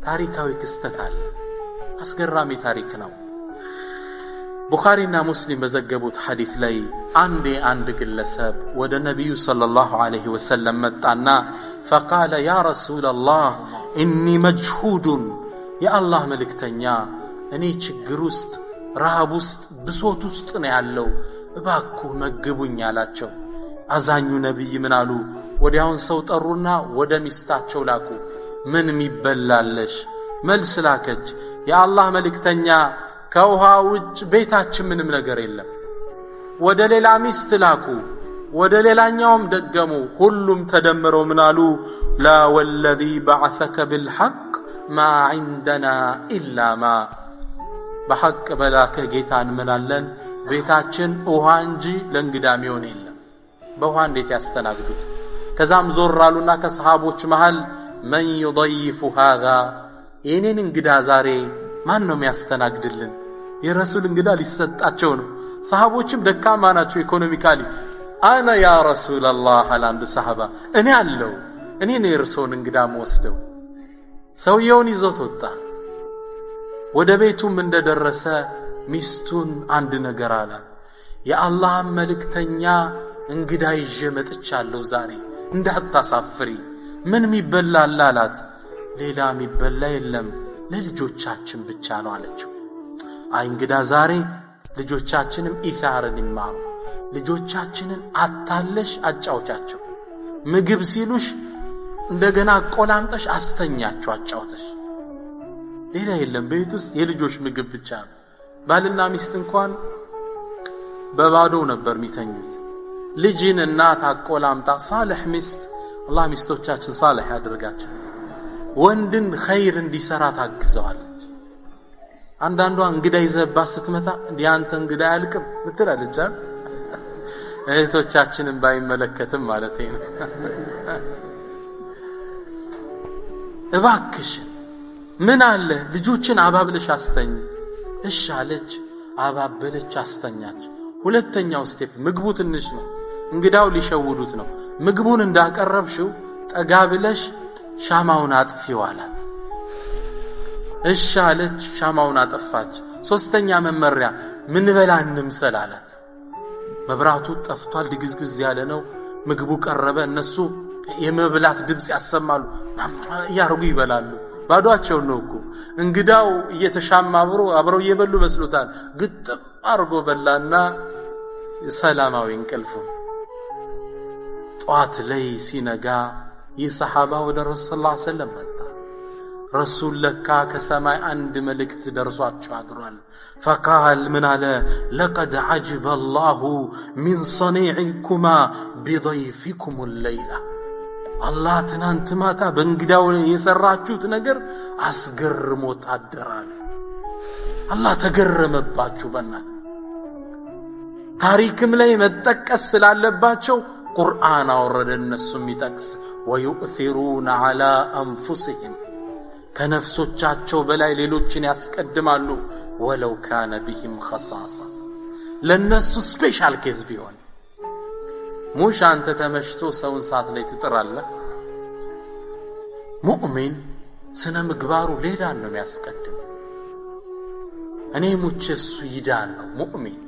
ታሪካዊ ክስተት አለ። አስገራሚ ታሪክ ነው። ቡኻሪና ሙስሊም በዘገቡት ሐዲስ ላይ አንድ ግለሰብ ወደ ነቢዩ ሰለላሁ ዐለይሂ ወሰለም መጣና ፈቃለ ያ ረሱለላህ ኢኒ መጅሁዱን፣ የአላህ መልእክተኛ እኔ ችግር ውስጥ ረሃብ ውስጥ ብሶት ውስጥ ነው ያለው፣ እባክዎ መግቡኝ አላቸው። አዛኙ ነቢይ ምን አሉ? ወዲያውን ሰው ጠሩና ወደ ሚስታቸው ላኩ። ምን ሚበላለሽ? መልስ ላከች፣ የአላህ መልእክተኛ ከውሃ ውጭ ቤታችን ምንም ነገር የለም። ወደ ሌላ ሚስት ላኩ፣ ወደ ሌላኛውም ደገሙ። ሁሉም ተደምረው ምን አሉ? ላ ወለዚ በዐሰከ ቢልሐቅ ማ ዐንደና ኢላ ማ፣ በሐቅ በላከ ጌታ እንምላለን ቤታችን ውሃ እንጂ ለእንግዳ የሚሆን የለም። በውሃ እንዴት ያስተናግዱት? ከዛም ዞር አሉና ከሰሃቦች መሃል መን ዩضይፉ ሃዛ፣ የኔን እንግዳ ዛሬ ማን ነው የሚያስተናግድልን? የረሱል እንግዳ ሊሰጣቸው ነው። ሰሃቦችም ደካማ ናቸው economically። أنا يا رسول الله አለ አንድ ሰሃባ፣ እኔ አለው እኔ ነው የእርሶን እንግዳ መወስደው። ሰውየውን ይዞት ወጣ። ወደ ቤቱም እንደደረሰ ሚስቱን አንድ ነገር አላት። የአላህን መልእክተኛ እንግዳ ይዤ መጥቻለሁ ዛሬ እንዳታሳፍሪ። ምን ሚበላል አላት። ሌላ ሚበላ የለም ለልጆቻችን ብቻ ነው አለችው። አይ እንግዳ ዛሬ ልጆቻችንም ኢሳርን ይማሩ፣ ልጆቻችንን አታለሽ አጫውቻቸው። ምግብ ሲሉሽ እንደገና አቆላምጠሽ አስተኛቸው አጫውተሽ። ሌላ የለም ቤት ውስጥ የልጆች ምግብ ብቻ ነው። ባልና ሚስት እንኳን በባዶ ነበር የሚተኙት። ልጅን እናት አቆላምጣ ሳልሕ ሚስት፣ አላህ ሚስቶቻችን ሳልሕ ያድርጋቸው። ወንድን ኸይር እንዲሰራ ታግዘዋለች። አንዳንዷ እንግዳ ይዘህባት ስትመታ እንዲህ አንተ እንግዳ አያልቅም ምትላለች። እህቶቻችንን ባይመለከትም ማለት ነው። እባክሽ ምን አለ ልጆችን አባብለሽ አስተኝ። እሺ አለች፣ አባበለች፣ አስተኛች። ሁለተኛው step ምግቡ ትንሽ ነው፣ እንግዳው ሊሸውዱት ነው። ምግቡን እንዳቀረብሽው ጠጋ ብለሽ ሻማውን አጥፊው አላት። እሺ አለች፣ ሻማውን አጠፋች። ሶስተኛ መመሪያ ምን በላ እንምሰል አላት። መብራቱ ጠፍቷል፣ ድግዝግዝ ያለ ነው። ምግቡ ቀረበ። እነሱ የመብላት ድምጽ ያሰማሉ፣ እያርጉ ይበላሉ። ባዷቸው ነው እኮ። እንግዳው እየተሻማ አብረው እየበሉ መስሎታል። ግጥም አርጎ በላና ሰላማዊ እንቅልፍ። ጧት ላይ ሲነጋ ይህ ሰሃባ ወደ ረሱል ሰለላሁ ዐለይሂ ወሰለም መጣ። ረሱል ለካ ከሰማይ አንድ መልእክት ደርሷቸው አድሯል። ፈቃል ምን አለ? ለቀድ ዐጅበ አላሁ ሚን ሰኒዕኩማ ቢደይፊኩም ሌይላ፣ አላህ ትናንት ማታ በእንግዳው የሰራችሁት ነገር አስገርሞት አደራል። አላህ ተገረመባችሁ። በእናት ታሪክም ላይ መጠቀስ ስላለባቸው ቁርአን አወረደ። እነሱ የሚጠቅስ ወዩእሲሩነ ዐላ አንፉሲሂም፣ ከነፍሶቻቸው በላይ ሌሎችን ያስቀድማሉ። ولو كان بهم خصاصة፣ ለነሱ special case ቢሆን ሙሽ አንተ ተመሽቶ ሰውን ሰዓት ላይ ትጥራለህ። ሙእሚን ስነ ምግባሩ ሌላን ነው የሚያስቀድም። እኔ ሙቼ እሱ ይዳን ነው ሙእሚን።